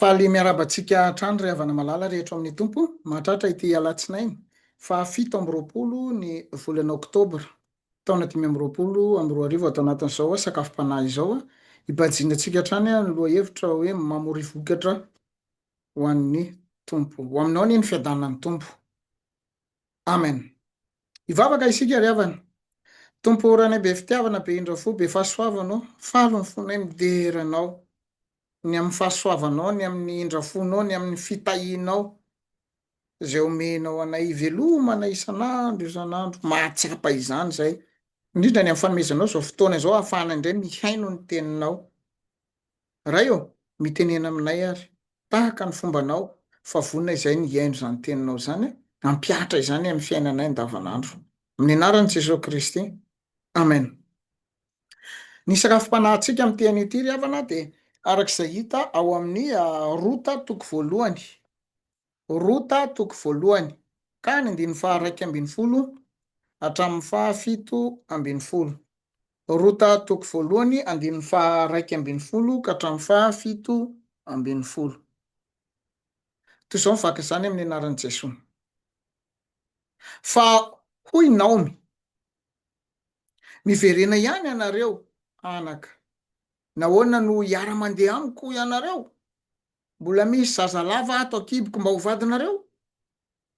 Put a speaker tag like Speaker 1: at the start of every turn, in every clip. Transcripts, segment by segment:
Speaker 1: Faly miarahaba antsika hatrany ry havana malala rehetra ao amin'ny Tompo. Mahatratra ity alatsinainy faha 27 ny volana oktobra taona 2025 ato anatin'izao sakafom-panahy izao. Ibajinantsika hatrany ny lohahevitra hoe mamory vokatra ho an'ny Tompo. Ho aminao anie ny fiadanan'ny Tompo. Amen. Hivavaka isika ry havana. Tompo Rainay be fitiavana, be indra fo, be fahasoavana ô, faly ny fonay midera Anao ny amin'ny fahasoavanao, ny amin'ny indra fonao, ny amin'ny fitahianao izay omenao anay hivelomana isan'andro isan'andro. Mahatsapa izany izay, indrindra ny amin'ny fanomezanao izao fotoana izao ahafahana indray mihaino ny teninao. Ray ô, mitenena aminay ary, tahaka ny fombanao, fa vonona izahay ny hihaino izany teninao izany, hampihatra izany amin'ny fiainanay andavanandro. Amin'ny anaran'i Jesoa Kristy. Amen. Ny sakafom-panahintsika amin'ity anio ity ry havana dia araka izay hita ao amin'ny Rota toko voalohany. Rota toko voalohany ka ny andininy faha-11 hatramin'ny faha-17. Rota toko voalohany andininy faha-11 ka hatramin'ny faha-17. Toy izao mivaky izany amin'ny anaran'i Jesoa. Fa hoy Naomy, Miverena ihany ianareo, anaka. Nahoana no hiara-mandeha amiko ianareo? Mbola misy zazalahy va ato an-kiboko mba ho vadinareo?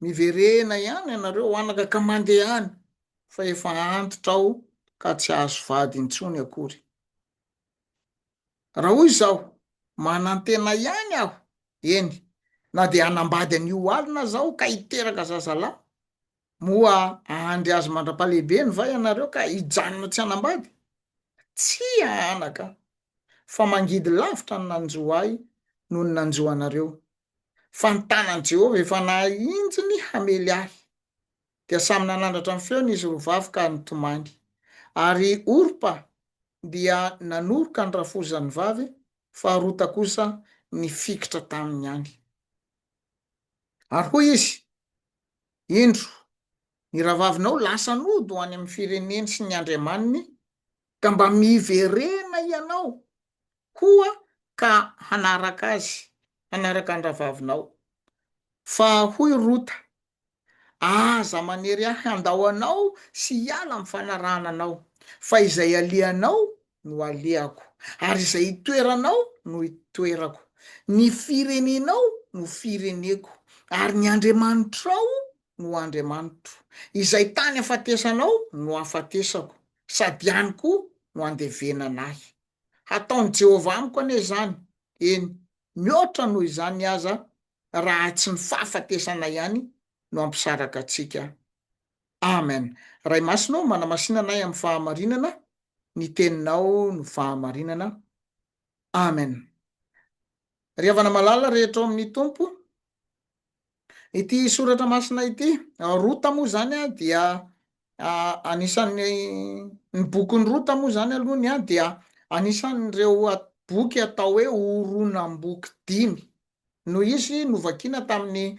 Speaker 1: Miverena ihany ianareo, anaka, ka mandehana, fa efa antitra aho ka tsy hahazo vady intsony akory. Raha hoy izaho, Manantena ihany aho, eny, na dia hanambady an'io alina aza aho ka hiteraka zazalahy, Moa hahandry azy mandra-pahalehibeny va ianareo ka hijanona tsy hanambady? Tsia, anaka, fa mangidy lavitra ny nanjo ahy noho ny nanjo anareo. Fa ny tanan'i Jehovah efa nahinjiny hamely ahy. Dia samy nanandratra ny feony izy roa vavy ka nitomany. Ary Orpa dia nanoroka ny rafozany vavy, fa Rota kosa nifikitra taminy ihany. Ary hoy izy, Indro, ny rahavavinao lasa nody ho any amin'ny fireneny sy ny andriamaniny, ka mba miverena ianao koa ka hanaraka azy, hanaraka ny rahavavinao. Fa hoy Rota, Aza manery ahy handao anao sy hiala amin'ny fanarahana anao, fa izay alehanao no alehako, ary izay itoeranao no itoerako. Ny firenenao no fireneko, ary ny Andriamanitrao no Andriamanitro. Izay tany ahafatesanao no ahafatesako, sady any koa no andevenana ahy. Hataon'i Jehovah amiko anie izany, eny, mihoatra noho izany aza, raha tsy ny fahafatesana ihany no hampisaraka antsika. Amen. Ray Masina ô, manamasina anay amin'ny fahamarinana, ny teninao no fahamarinana. Amen. Ry havana malala rehetra ao amin'ny Tompo, ity soratra masina ity, Rota moa zany dia anisan'ny ny bokin'i Rota moa zany aloha ny dia anisan'ireo boky atao hoe horonam-boky dimy Noho izy novakiana tamin'ny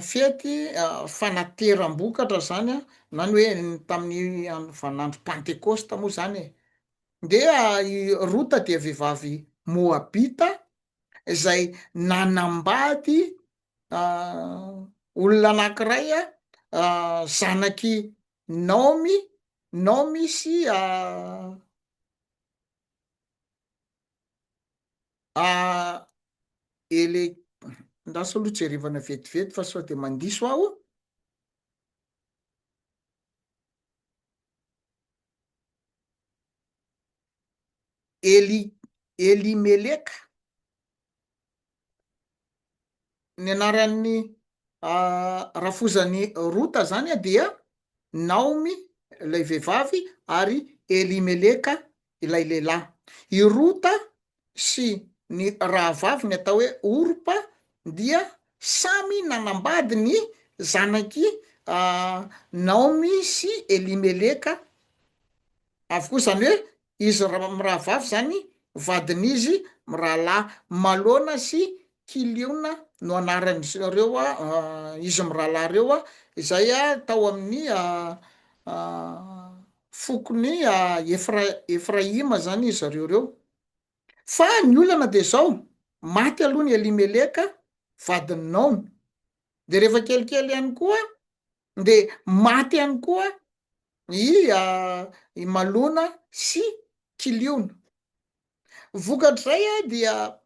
Speaker 1: fety fanateram-bokatra izany na ny hoe tamin'ny vaninandro Pantekosta moa izany e. Dia i Rota dia vehivavy Moabita izay nanambady olona anankiray zanak'i Naomy, Naomy sy Ele, andraso aloha jerevana vetivety fa sao dia mandiso aho. Eli, Elimeleka. Ny anaran'ny rafozan'i Rota zany dia Naomy ilay vehivavy ary Elimeleka ilay lehilahy. I Rota sy ny rahavaviny atao hoe Orpa dia samy nanambady ny zanak'i Naomy sy Elimeleka avokoa, izany hoe izy mirahavavy izany vadin'izy mirahalahy. Malona sy Kiliona no anaran'izy ireo, izy mirahalahy ireo, izay tao amin'ny fokon'i Efra- Efraima izany zareo ireo. Fa ny olana dia izao. Maty aloha ny Elimeleka vadin'i Naomy, de rehefa kelikely ihany koa de maty ihany koa i i Malona sy Kiliona. Vokatr'izay dia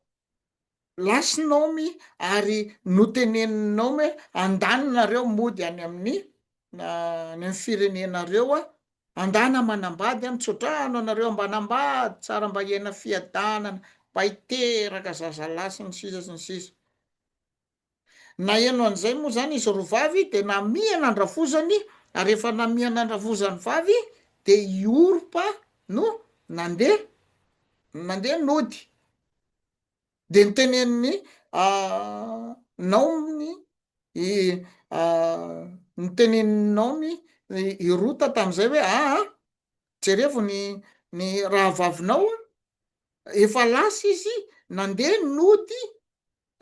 Speaker 1: lasa i Naomy ary notenenin'i Naomy hoe andany nareo mody any amin'ny any amin'ny firenenareo andana manambady an, mitsodrano anareo mba hanambady tsara mba hiaina fiadanana, mba hiteraka zazalahy sy ny sisa sy ny sisa. Naheno an'izay moa zany izy roa vavy de namihana an-drafozany ary rehefa namihana an-drafozany vavy de i Orpa no nandeha nandeha nody. De notenenin'i Naomy i notenenin'i Naomy i Rota tamin'izay hoe aa jerevo ny ny rahavavinao efa lasa izy nandeha nody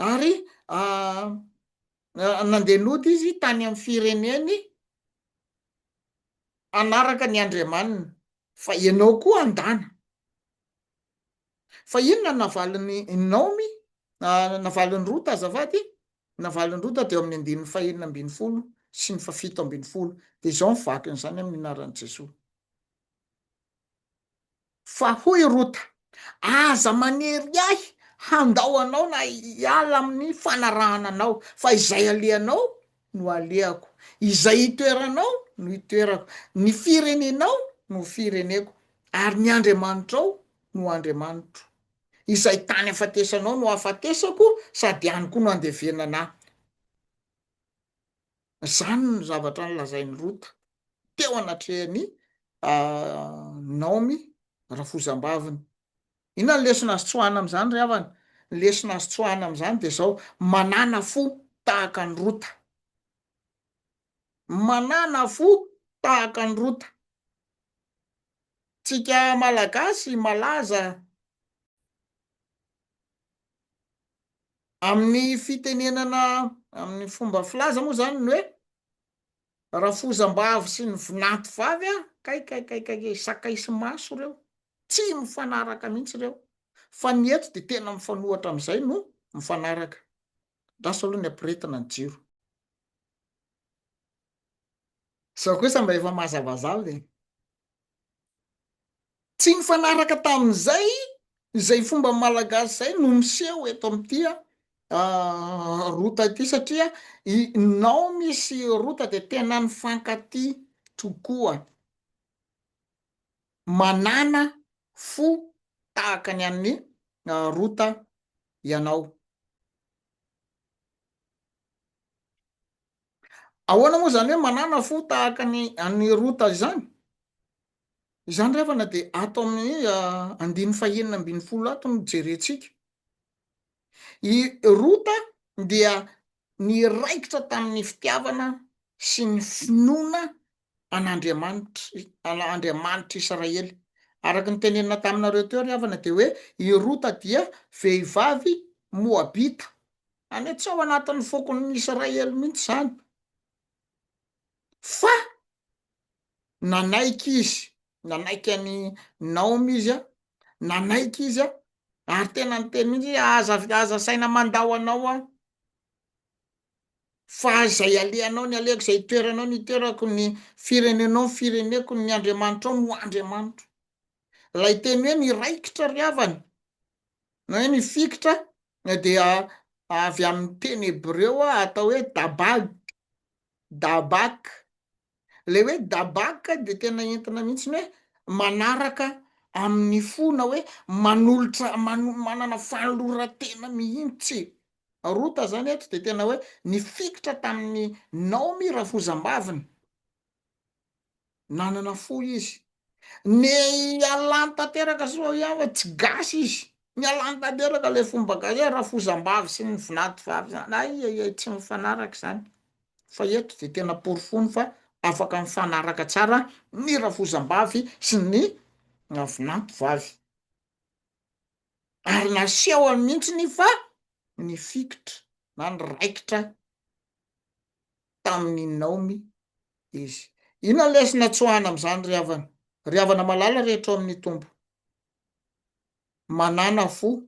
Speaker 1: ary nandeha nody izy tany amin'ny fireneny hanaraka ny andriamaniny fa ianao koa andana. Fa inona no navalin'i Naomy, navalin'i Rota azafady, navalin'i Rota teo amin'ny andininy fahenina ambin'ny folo sy ny fahafito ambin'ny folo. Dia izao ny vakin'izany amin'ny anaran'i Jesoa. Fa hoy Rota, Aza manery ahy handao anao na hiala amin'ny fanarahana anao, fa izay alehanao no alehako, izay itoeranao no itoerako, ny firenenao no fireneko, ary ny Andriamanitrao no Andriamanitro. Izay tany ahafatesanao no ahafatesako, sady any koa no andevenana ahy. Izany no zavatra nolazain'i Rota teo anatrehan'i Naomy rafozam-baviny. Inona ny lesona azo tsoahina amin'izany ry havana? Ny lesona azo tsoahina amin'izany dia izao, manàna fo tahaka an'i Rota. Manàna fo tahaka an'i Rota. Tsika Malagasy malaza amin'ny fitenenana amin'ny fomba filaza moa zany ny hoe rafozam-bavy sy ny vinanto vavy an, kay kay kay kay kay, sakay sy maso reo, tsy mifanaraka mihitsy reo, fa ny eto de tena mifanohatra am'izay no mifanaraka. Andraso aloha ny ampiretina ny jiro. Zao kosa mba efa mazavazava e. Tsy nifanaraka tamin'izay izay fomba malagasy izay no miseho eto amin'ity Rota ity satria i Naomy sy Rota dia tena nifankatia tokoa. Manàna fo tahaka ny an'i Rota ianao. Ahoana moa izany hoe manàna fo tahaka ny an'i Rota izany? Izany ry havana dia ato amin'ny andininy fahenina ambin'ny folo ato no jerentsika. I Rota dia niraikitra tamin'ny fitiavana sy ny finoana an'Andriamanitra, an'Andriamanitr'Israely. Araka ny tenenina taminareo teo ry havana dia hoe i Rota dia vehivavy Moabita. Any tsy ao anatin'ny fokon'ny Israely mihitsy izany. Fa nanaiky izy, nanaiky an'i Naomy izy an, nanaiky izy an, ary tena niteny mihitsy izy, aza aza asaina mandao anao aho, fa izay alehanao ny alehako, izay itoeranao ny itoerako, ny firenenao ny fireneko, ny Andriamanitrao no Andriamanitro. Ilay teny hoe niraikitra ry havana, na hoe nifikitra dia avy amin'ny teny hebreo atao hoe dabag, dabak. Ilay hoe dabak dia tena entina mihitsy ny hoe manaraka amin'ny fo na hoe manolotra, manana fanoloran-tena mihitsy. Rota zany eto dia tena hoe nifikitra tamin'i Naomy rafozam-baviny. Nanana fo izy. Nialany tanteraka soa ihany fa tsy gasy izy. Nialany tanteraka ilay fomba gasy hoe rafozam-bavy sy ny vinantovavy zany. Ay ay ay tsy mifanaraka izany. Fa eto dia tena porofoiny fa afaka mifanaraka tsara ny rafozam-bavy sy ny vinantovavy. Ary nasehony mihitsiny fa nifikitra na niraikitra tamin'i Naomy izy. Inona ny lesona tsoahana amin'izany ry havana? Ry havana malala rehetra ao amin'ny Tompo. Manàna fo.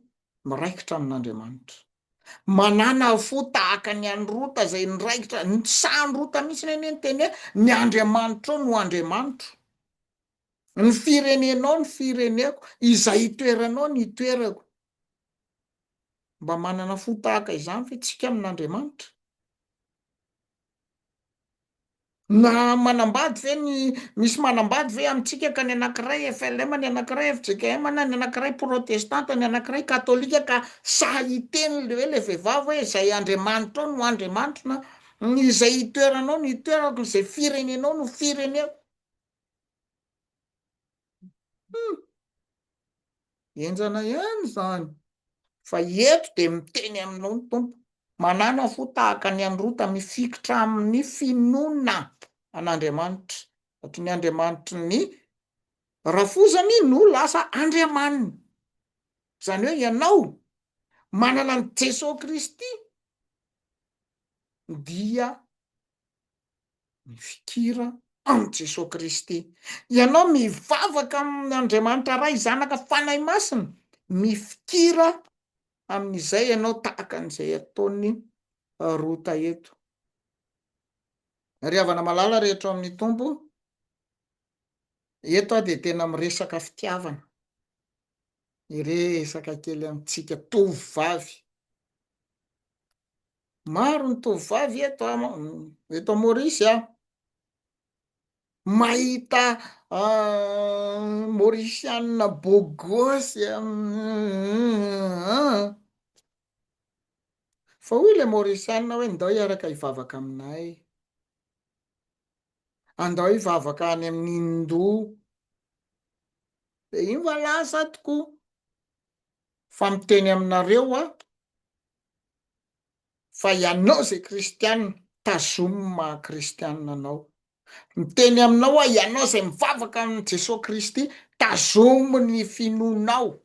Speaker 1: Miraikitra amin'Andriamanitra. Manàna fo tahaka ny an'i Rota izay niraikitra, ny sahan'i Rota mihitsy anie niteny hoe, ny Andriamanitrao no Andriamanitro, ny firenenao no fireneko, izay itoeranao no itoerako. Mba manana fo tahaka izany ve tsika amin'Andriamanitra? Na manambady ve ny, misy manambady ve amintsika ka ny anankiray FLM, ny anankiray fjkm, na ny anankiray protestanta, ny anankiray katolika ka sahy hiteny le hoe le vehivavy hoe izay Andriamanitrao no Andriamanitro na izay itoeranao no itoerako, izay firenenao no fireneko. Hum! Henjana ihany izany. Fa eto dia miteny aminao ny Tompo, manàna fo tahaka ny an'i Rota mifikitra amin'ny finoana an'Andriamanitra, satria ny Andriamanitry ny rafozany no lasa Andriamaniny. Izany hoe ianao manana an'i Jesoa Kristy dia Mifikira amin'i Jesoa Kristy. Ianao mivavaka amin'Andriamanitra Ray, Zanaka, Fanahy Masina, mifikira amin'izay ianao tahaka an'izay ataon'i Rota eto. Ry havana malala rehetra ao amin'ny Tompo, eto aho dia tena miresaka fitiavana. Miresaka kely amintsika tovovavy. Maro ny tovovavy eto a, eto Maurice a, mahita Maurisiana beau gosse fa hoy le Maurisiana hoe ndao hiaraka hivavaka aminay, andao hivavaka any amin'ny Hindou, de iny fa lasa tokoa, fa miteny aminareo aho fa ianao izay kristiana, tazomy ny maha kristiana anao. Miteny aminao aho, ianao izay mivavaka amin'i Jesoa Kristy, tazomy ny finoanao.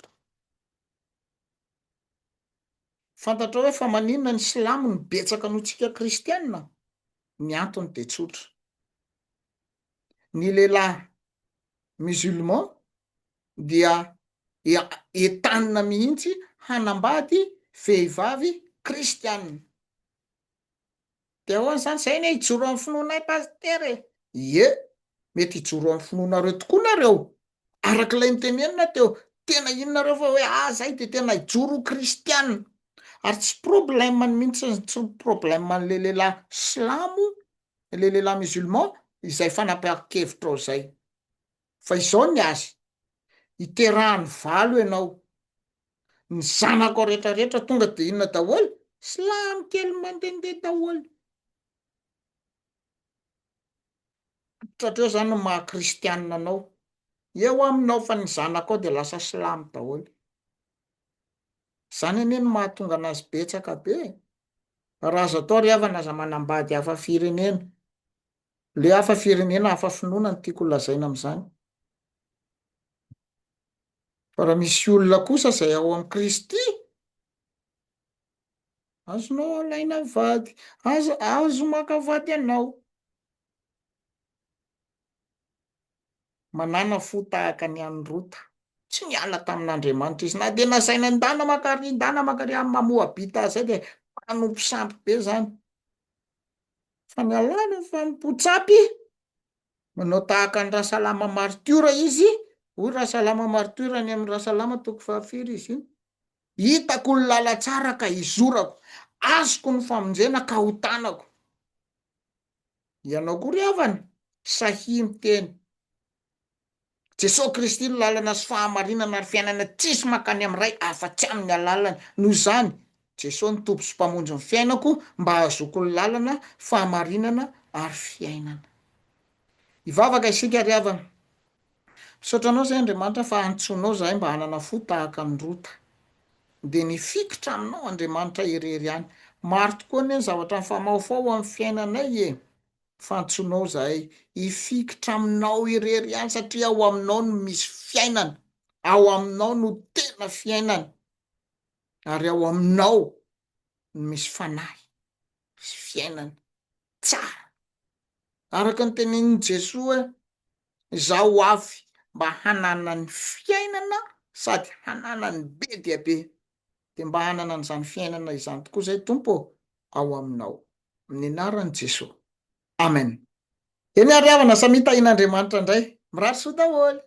Speaker 1: Fantatrao hoe fa maninona ny silamo no betsaka noho tsika kristiana? Ny antony dia tsotra. Ny lehilahy musulman dia entanina mihitsy hanambady vehivavy kristiana. De ahoana zany? Zay anie hijoro amin'ny finoanay pasitera e! Ie, mety hijoro amin'ny finoanareo tokoa nareo, arak'ilay notenenina teo, tena ino nareo fa hoe ah zay de tena hijoro ho kristiana, ary tsy problème-ny mihitsy, tsy problème-n'le lehilahy silamo, le lehilahy musulman izay fanapahan-kevitrao zay. Fa izao ny azy, iterahany valo ianao, ny zanakao retraretra tonga de inona daholo? Silamo kely mandehandeha daholo. Trattreo zany ny maha kristianina anao, eo aminao fa ny zanakao de lasa silamo daholo. Zany anie no mahatonga anazy betsaka be e. Raha azo atao ry havana aza manambady hafa firenena. Le hafa firenena hafa finoana no tiako holazaina am'zany. Fa raha misy olona kosa zay ao amin'i Kristy, azonao alaina vady, azo azo maka vady anao. Manàna fo tahaka ny an'i Rota. Tsy niala tamin'Andriamanitra izy, na dia nasaina ndana makary, ndana makary amin'ny maha Moabita azy zay dia mpanompo sampy be zany. Fa nialany ny fanompoan-tsampy, manao tahaka an'i Rasalama martiora izy, hoy Rasalama martiora any amin'ny Rasalama toko fahafiry izy iny, hitako ny lalantsara ka hizorako, azoko ny famonjena ka ho tanako. Ianao koa ry havana, sahia miteny. Jesoa Kristy no lalana sy fahamarinana ary fiainana tsisy mankany amin'ny Ray afa-tsy amin'ny alalany. Noho izany, Jesoa no Tompo sy Mpamonjy ny fiainako mba hahazoako ny lalana, fahamarinana ary fiainana. Hivavaka isika ry havana. Misaotra Anao izay Andriamanitra fa antsoinao izahay mba hanana fo tahaka an'i Rota. Dia nifikitra aminao Andriamanitra irery ihany. Maro tokoa anie ny zavatra mifamahofaho amin'ny fiainanay e. Fantsonao zahay hifikitra aminao irery ihany satria ao aminao no misy fiainana, ao aminao no tena fiainana ary ao aminao no misy fanahy sy fiainana tsara. Araka ny tenenin'i Jesoa hoe, Izaho ho avy mba hananany fiainana sady hananany be dia be. Dia mba hanana an'izany fiainana izany tokoa izay Tompo ô, ao aminao. Amin'ny anaran'i Jesoa. Amen. Eny ary havana, samia tahian'Andriamanitra indray. Mirary soa daholo.